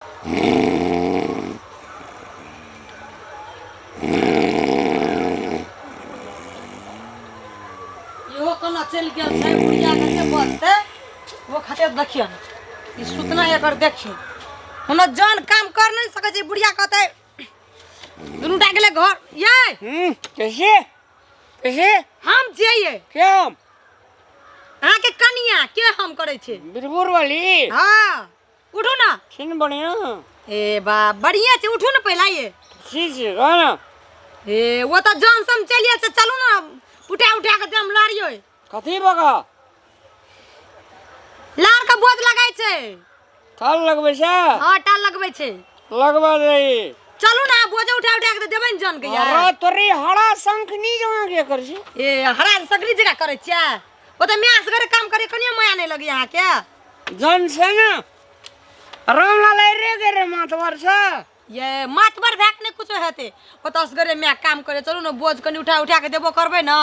इहो कोना चलि गेल छै बुढ़िया कते बजतै ओ खातिर देखियौ ने ई सुतना एकर देखियौ हमरा जान काम कर नहि सकै छै बुढ़िया कहतै दुनू टा गेलै घर ये कैसे कैसे हम छियै के हम अहाँके कनिया के हम करै छै बिरबुर वाली हाँ उठू ना छिन बढ़िया ए बा बढ़िया छै उठू ना पहला ये छी छी गाना ए वो तो जान सम चलिए से चलू ना उठा उठा के दम लारियो कथी बगा लार के बोझ लगाय छै थाल लगबै छै हां टाल लगबै छै लगबा दे चलू ना बोझ उठा उठा के देबै ने जान के यार अरे तोरी हरा शंख नी जमा के कर छी ए हरा सगरी जगह करै छियै ओ तऽ मैं असगरे काम करे कनियो माया नहीं लगी अहाँ के जन छै ने रामलाल रे गे रे मातवर छै ये मातबर भए के नहि कुछो हेतै ओ तऽ असगरे माय काम करे चलू ने बोझ कनि उठा उठा के देबो करबै ने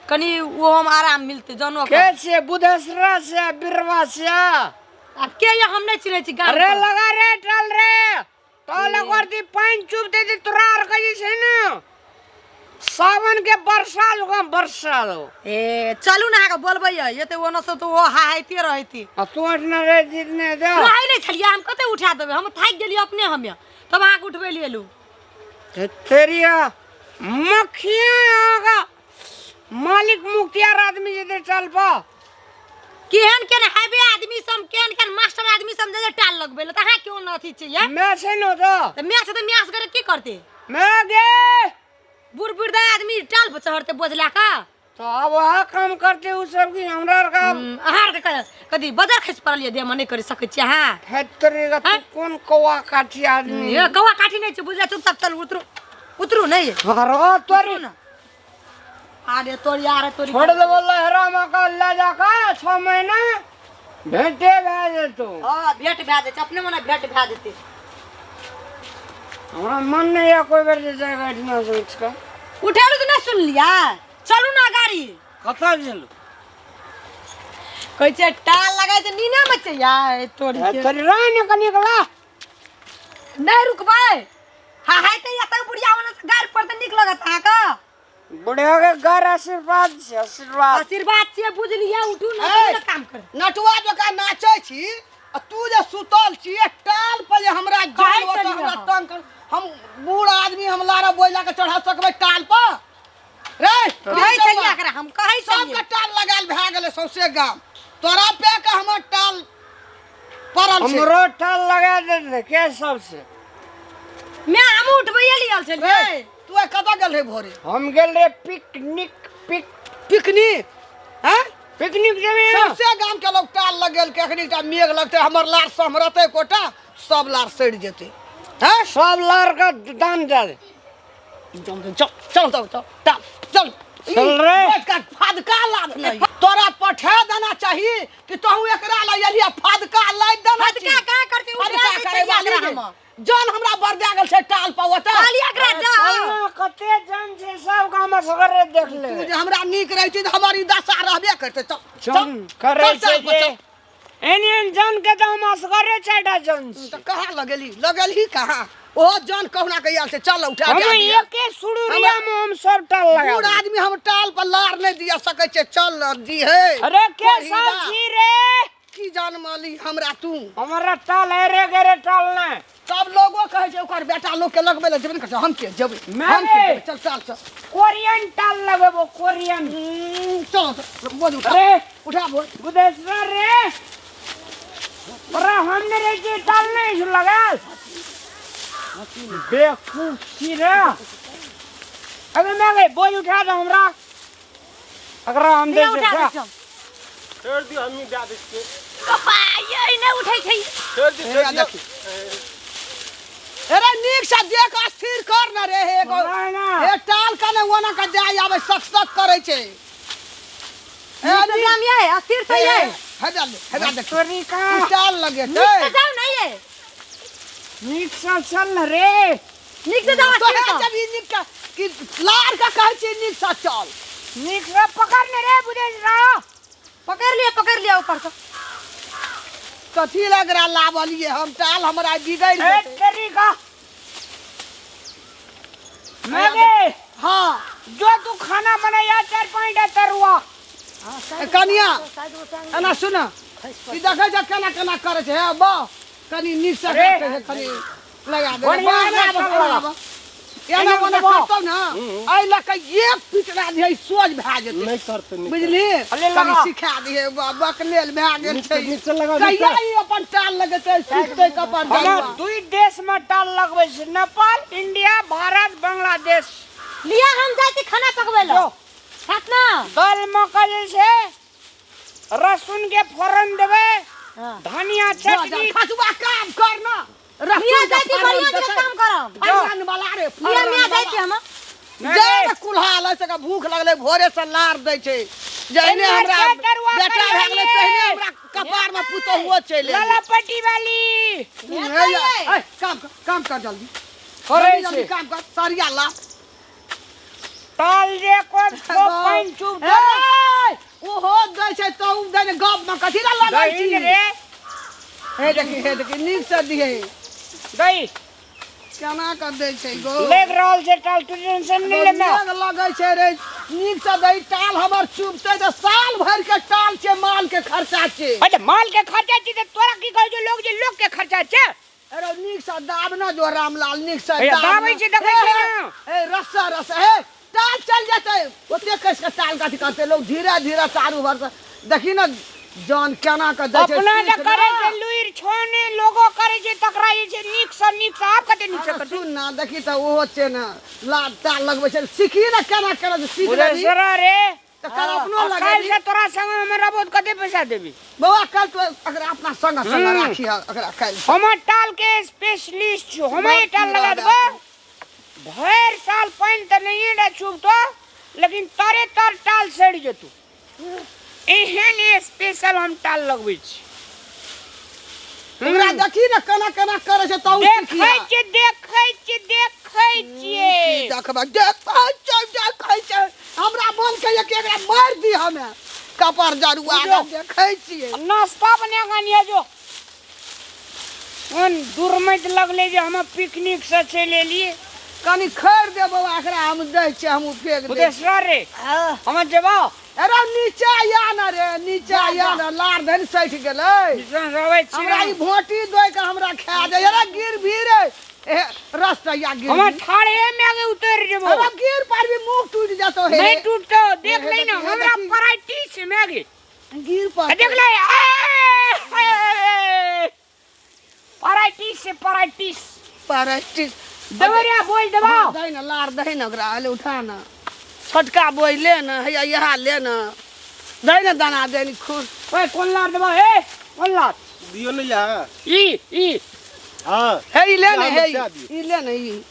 कनि ओहोमे आराम मिलतै जनो के छै बुधेसरा छै बिरवा छै आब के ये हम नहि चिन्है छी गाम अरे के। लगा रे टल रे टल कर दी पानि चुप दे दी तोरा आर के जे छै ने सावन के बरसा लोग बरसा दो ए चलू ने अहाँके बोलबै ये तऽ ओना से तऽ ओ हाहाइते रहती आ तू अठना रे जितने दे रहै नहि छलियै हम कते उठा देबै हम थाकि गेलियै अपने हमे तब अहाँके उठबै लए एलहुँ तेरिया मक्खियाँ आगा मालिक मुख्तियार आदमी जेते चल पा केहन केहन हैवे आदमी सब केहन केहन मास्टर आदमी सब जे टाल लगबै लए तऽ अहाँ क्यों न अथी छियै मैं छै न तो तऽ मैच तऽ मैच करे की करते मैं गे बूढ़ वृद्ध आदमी टाल पर चढ़ते बोझ लए कऽ तो अब वह काम करते उ सब की हमरा आर का अहाँ आरके कथी बजर खसि पड़ल यऽ देहमे नहि करि सकै छियै अहाँ फैक्ट्री का तू कोन कौआ काठी आदमी हे कौआ काठी नहि छै बुझलियै चुपचाप चलू उतरू उतरू नहि अरे तोरी ना। अरे तोरी अरे तोरी छोड़ देबो लहरा मका ले जाका 6 महीना भेटे भए जेतौ। हाँ, भेंट भए जेतै अपने मने भेंट भए जेतै। हमरा मन नहीं है कोई बेर जे जाएगा एठिना से उठ के। उठेलू तऽ नहि सुनलियै, चलू ना गाड़ी। कतऽ चलू? कहै छै टाल लगाइ छै नीने मे छै यार तोरी के। तोरी रह ने कनिक ला। नहि रुकबै हाँ हाय तऽ एतऽ बुढ़िया ओने से गाड़ि पर तऽ नीक लगत अहाँके। बुढ़िया के घर आशीर्वाद छै, आशीर्वाद। आशीर्वाद छियै बुझलियै, उठू ने ए! चलू ने काम कर। नटुआ जकाँ नाचै छी आ तू जे सुतल छी टाल पर जे हमरा कहै जान ओतऽ छलियै हमरा अहाँ। तंग कर। हम बूढ़ आदमी, हम लारा बोझ लए कऽ चढ़ा सकबै टाल पर रे? कहै छलियै एकरा, हम कहै सबके छलियै। टाल लगायल भए गेलै सौंसे गाम, तोरा पे के हमर टाल पड़ल छै। हमरो टाल लगा दे के सबसे। मैं हम उठबैये लियल छलियै। रे, तू आइ कतऽ गेल रही भोरे? हम गेल रे पिकनिक पिकनिक हैं? पिकनिक जेबे। सौंसे गाम के लोग टाल लगेलकै, एखनी टा मेघ लगतै हमर लार सम्हरतै कोटा सब लार सड़ि जेतै हैं। सब लार का दान दे दे। चल चल चल चल चल चल चल। चल रे। बैठ के फदका लाद नहीं तोरा पठा देना चाहिए कि तोहू एकरा लए एलियै फदका लाद देना। फदका कहाँ करतै? उठा फदका दै करे छलियै वाली एकरा गे। हम। जन हमरा बरदा गेल छै टाल पर ओतऽ। कहलियै एकरा अरे जाओ। चल ना, कते जन छै सब गाम असगरे देख ले। तू जे हमरा नीक रहै छी तऽ हमर ई दशा रहबे करतै। चल जन करे चल छै टाल पर जे चल। एहन एहन जन के तऽ हम असगरे चारिटा जन छी। तऽ कहाँ लगेली लगेलही कहाँ? ओहो जन कहुना के आयल छै, चल उठा हम के आबियै। एके सुरुरिया में हम सब टाल लगा बूढ़ देबै। आदमी हम टाल पर लार नहि दिया सकै छै, चल न दी हे। अरे के कोढ़ी सब बा। छी रे? की जान माली हमरा तू हमरा टाल हेरे गेरे टाल नहि। सब लोगो कहै छै ओकर बेटा लोग के लगबै लए जेबे ने करै छै, हम के जेबै? मैं हम के रे। जेबै? चल चल चल। कोरियन टाल लगेबो कोरियन। चल चल, बोझ उठा। अरे उठा बोझ। बुधेश्वर रे, अरे हम नहीं रहे छी टाल नहीं छु लगाल बेवकूफ छी रे। अबे मैं गई बोझ उठा दो हमरा, अगरा हम दे लिअ, उठा छै दै छियौ। छोड़ि दियौ, हमही दए दै छियै। पापा ये नहि उठै छै। छोड़ि दियौ, हे छोड़ि दियौ। देखी। अरे नीक से देख, स्थिर कर न रे हे एगो। ना ना। हे टाल कने ओना के जाय आबै सक सक करै छै। हे नीक से जाम ये, अस्थिर से ये। हे जा ले, हे जा देख। तोरी का ई टाल लगे नीक से छै। जाउ ने ये। नीक से चल न रे। नीक से जाउ, तोहे अस्थिर से। जब ई नीक का कि लार का कहै छी नीक से चल। नीक से पकड़ न रे बुझे रा। पकड़ लिया, पकड़ लिया ऊपर से। कथी लए एकरा लाबलियै हम टाल हमरा बिगड़ि ए जेतै तेरी का मैगे हाँ जो तू खाना बनाया चार पाँच टा तरुआ ए, कनिया एना सुन ई देखै छ केना केना करै छै हे बा कनि नीक से अरे। करै छै कनि लगा दे बढ़िया बा, लगा, एना लगा। आबऽ, एना एना ओना दबाव। करतौ ने एहि लऽ कऽ एक पिटरा दिहे सोझ भए जेतै नहीं करते नहीं बुझली अरे कनि लगा। सिखा दिहे बा बकलेल भए गेल नीक छै से- नीक से लगा, नीक कहिया से। ई अपन टाल लगेतै सिखतै कपर हमरा जलवा। दुई देश में टाल लगबै छै नेपाल इंडिया भारत बांग्लादेश लिया हम जाइ छी खाना पकबै लए जो। हैत ना दाल में का जे छै रसुन के फोरन देबै हाँ। धनिया जा, जा, चटनी खसुआ काम कर ना लिया जाइ छी बढ़िया जगह काम करब फरन वाला रे लिया फरन मिया जाइ वाला। छी हम जा ने कुल्हा लै सके भूख लगलै भोरे से लार दै छै जहने एने हमरा चारि तरुआ बेटा भए गेलै करियै। तहने हमरा कपार में पुतहुओ चलि एलै। लाला पट्टी वाली हे या, ए, काम कर काम कर जल्दी करै जल्दी जल्दी छै। काम कर सरिया ला ताल जे को पानि चुप ए, ओहो दै छै तो उ दै ने गप में कथी ला लगै दही छी रे हे देखी हे देखी नीक से दिहे दही केना कर दै छै गो लेग रहल छै टाल तू टेंशन नहि ले मैं मेघ लगै छै रे नीक से दही टाल हमर चुपतै तऽ साल भरि के टाल छै माल के खर्चा छै अच्छा माल के खर्चा छै तऽ तोरा की कहै छौ लोग जे लोग के खर्चा छै अरे नीक से दाब न जो रामलाल नीक से हैया, दाब दाबै न। छै, देखै हे, छै हे, न। हे रस्सा रस्सा हे टाल चल जेतै ओते कस के टाल कथी करतै लोग धीरे धीरे चारू भर से देखी न जान केना के दै छै अपना जे सीख न। करे छै लुइर छो ने लोगो करे छै तकरा जे छै नीक से नीक से आब कते नीक से अरे करतै सुन ना देखी तऽ ओहो छै ने ला टाल लगबै छै सीखी ने केना केना छै, सीख लेबही बुधेश्वरा रे तऽ कर अपनो आ काल्हि लगेबी से तोरा संग हम रहबो तऽ कते पैसा देबी बौआ काल्हि तू अकरा अपना संग संग हम्म। राखी अकरा काल्हि हम टाल के स्पेशलिस्ट छी हम टाल लगा देबो भरि साल पानि तऽ नहिए ने चुबतो लेकिन तरे तर टाल सड़ि जेतौ एहन स्पेशल हम टाल लगबै छी ओकरा देखी ने केना केना करै छै तहु देखै छियै देखै छियै देखै छियै देखबै देखै छियै देखै छियै हमरा मन कहिया कि एकरा मारि दी हमे कपर जरुआ के देखै छियै नाश्ता बना कऽ आनिए जो कोन दुर्मति लगलै जे हम पिकनिक से चलि एलियै कनि खैर दे बौआ एकरा हम दै छियै हमहूँ फेंक दै छियै। बुधेश्वर रे हम जेबो अरे नीचा या न रे नीचा या न लार धनि सठि गेलै नीचा रहबै छी हमरा ई भोटी दऽ के हमरा खा दे अरे गिर भी रे ए रस्ता या गिर हम भी। ठाढ़े में आगे उतर जेबो अरे गिर पर भी मुंह टूट जतो हे नहीं टूटतो देख हे ले ना देखी, हे हमरा देखी। प्रैक्टिस में आगे गिर पर देख ले प्रैक्टिस से प्रैक्टिस प्रैक्टिस देवरिया बोल देबो दही ना लार दही ना ओकरा अले उठा ना छोटका बोइ ले ना हैया यहाँ ले ना दही ना दाना दे नी खूब ओए कोन लार देबो ए कोन लार दियो नहीं यहाँ ई ई हाँ हे ई ले ना जा, हे जा दियो। ई ले ना ई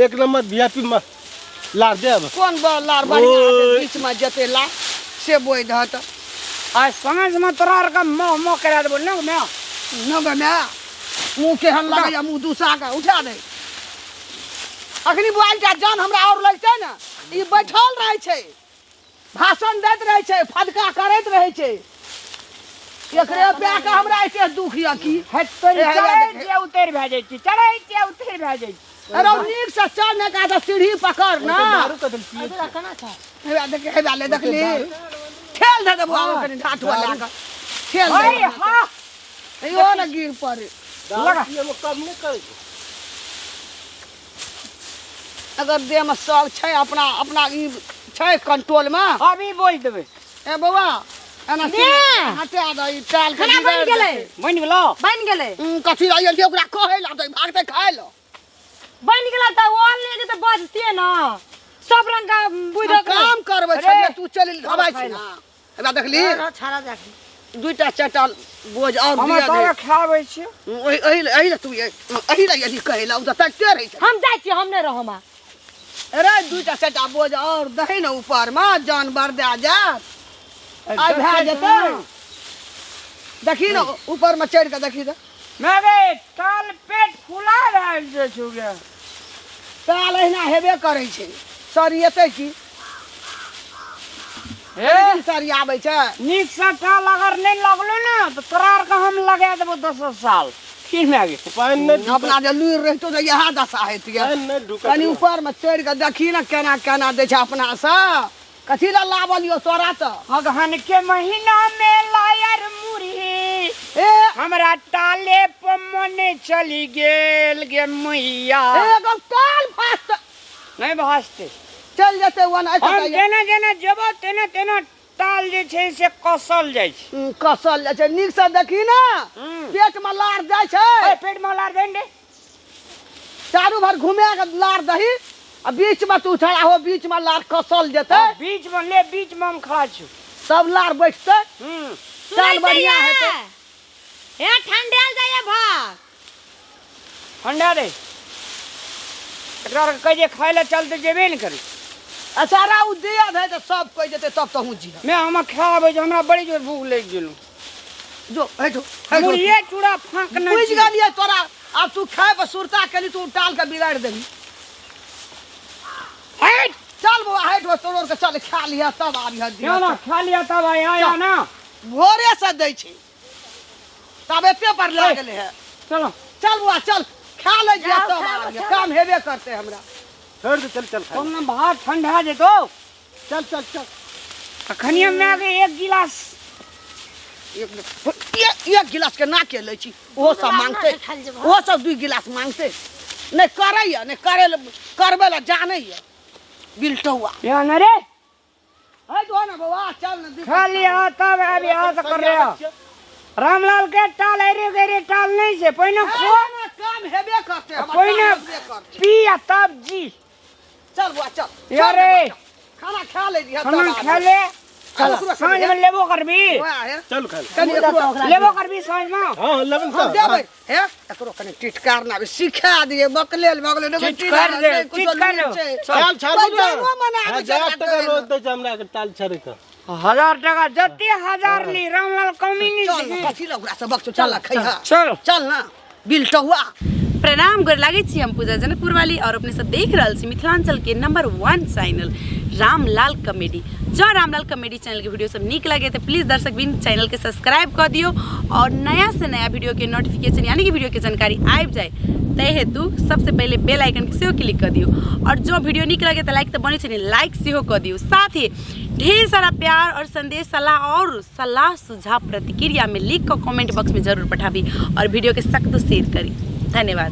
एक नंबर वीआईपी में लार देब कोन लार बढ़िया ओए। छै बीच में जते लार से बोइ दहत आ समझ में तोरा आर का मोह मोह करा देबो न मैं न गे माय मुँह केहन लगैया मुँह दुसा के उठा दे अखनी बुआल टा जान हमरा और लगतै ने ई बैठल रहै छै भाषण दैत रहै छै फदका करैत रहै छै एकरे पा के हमरा एते दुख यऽ की हे तोरी ए, हे, चढ़ै देख। छियै उतरि भए जाइ छी चढ़ै छियै उतरि भए जाइ छी अरे नीक से चढ़ ने का सीढ़ी पकड़ ना दारू कतल पिए तोरा केना छै हेबा देख हेबा ले देखली ठेल दे देबो आब कनि ढाठुआ लए कऽ ठेल हे दे हा इहो ने गिर पड़े दारू पिए में कम नहीं करै छै अगर देह में सब छै अपना अपना ई छै कंट्रोल में अभी बोल देबै ए बौआ एना ने। हटा दे ई टाल के खाना बनि बिगाड़ि गेलै देतै। बनि गेलो बनि गेलै कथी रहि गेल छै ओकरा कहै लए दे भागतै खाय लए बनि गेलै तऽ ओल नहि जेतै बजतियै ने सब रंग के बुझि हम काम करबै अरे। छलियै तू चलि धबै छी ना एकरा देखली छाड़ा जाके दुईटा चारिटा बोझ और हम दिया तोरा दे खाबै छी ओहि एहि एहि लए तू एहि लए यदि कहै लए ओ तऽ तकिते रहै छै हम जाइ छियै हम नहि रहब आब। अरे दुईटा चारिटा बोझ और दही ने ऊपर मे जानवर दए जायत आइ भए जेतै देखी ने ऊपर मे चढ़ि कऽ देखी तऽ मेरे ताल पेट फुला रहल छै छुगे ताल अहिना हेबे करै छै सरियेतै की ए सरियाबै छै। नीक से टाल अगर नहि लगलो ने तऽ तोरा आरके हम लगा देबो 10 साल की भए गेल? पानि नहि अपना जे लुरि रहितो तऽ इएह दशा हेतियै। पानि नहि ढुकत। कनि ऊपरमे चढ़ि कऽ देखी ने केना केना दै छै अपना से। कथी लए लाबल यौ तोरा तऽ? अगहन के महीना में लायर मुरही ए हमरा टाले पर मने चली गेल गे मैया। ए एगो टाल फास्ट नहि भासते, चलि जेतै ओना। हम जेना जेना जेबो तेना तेना टाल जे छै से कसल जाइ छै। कसल जाइ छै। नीक से देखी ने, पेट में लार जाइ छै। ए, पेट में लार दे ने। चारू भर घुमे के लार दही आ बीच में तू खड़ा हो, बीच में लार कसल जेतै। हाँ, बीच में ले, बीच में हम खड़ा छी। सब लार बैठतै। चाल बढ़िया हेतै। हे ठंडेल जाइए भात। ठंडा दे एकरा आरके कहि जे खाय लए चलते जेबे ने करी। अच्छा रा उ दिया दे तऽ सब कहि जेतै तब तहूँ जी। मैं हमरा खाय आबै छै, हमरा बड़ी जोर भूख लागि गेल। जो हेठो हेठो। मुड़िए चूड़ा फाँक नहि बुझि गेलियै तोरा। आब तू खाय पर सुरता केली, तू टाल के बिगाड़ि देबही। हट चल बौआ, हटि हो तोड़ के चल, खा लिह तब आबिह दिह। ना खा लिया तब आया आया ना। भोरे से दै छै तब एते पर लए गेलै है। चलो चल बौआ चल, खा ले जिया तब आबिह, काम हेबे करतै हमरा। छोड़ दे, चल चल खा। तुम ना भात ठंडा जेतो। चल चल चल। अखनी हम के एक गिलास एक गिलास के ना के लै छी। ओहो सब मांगते, ओहो सब 2 गिलास मांगते। नहि करैया, नहि करे करबै लए जानैया बिलटौआ। या न रे है तो ना बौआ, चल न खा लिया तब आबि यहाँ से कर रहे। रामलाल के टाल अरे गरे टाल नहीं से पहिने खो काम हेबे करते, पहिने पी आ तब जी। चल बुआ चल। या रे खाना खा ले जी, खाना खा ले। साँझ में लेबो करबी? चल खा लेबो करबी साँझ में? हां लेबन त देबै। हे एकरो कनि टिटकार ना सिखा दिए, बकलेल बगले टिटकार दे, टिटकार टाल छाड़ू ना। 1000 टका रोज दै छै हमरा के टाल छाड़े के। 1000 टका जते 1000 ली रामलाल कमी नहीं। चल कथी लग ओकरा से बकचो, चल खैहा। चल चल ना बिलटौआ। प्रणाम, गोर लागै छी। हम पूजा जनकपुर वाली और अपने सब देख रहल छी मिथिलांचल के नंबर 1 चैनल रामलाल कॉमेडी। जँ रामलाल कॉमेडी चैनल के वीडियो सब नीक लगे तो प्लीज दर्शक बिन चैनल के सब्सक्राइब कर दियो और नया से नया वीडियो के नोटिफिकेशन यानी कि वीडियो के जानकारी आबि जाए तै हेतु सबसे पहले बेल आइकन के सेहो क्लिक कर दियो। और जो वीडियो नीक लगे तो लाइक तो बनै छै ने, लाइक सेहो कर दियो। साथ ही ढेर सारा प्यार और संदेश, सलाह और सलाह सुझाव प्रतिक्रिया में लिख कर कमेंट बॉक्स में जरूर पठाबी और वीडियो के सख्त शेयर करी। धन्यवाद।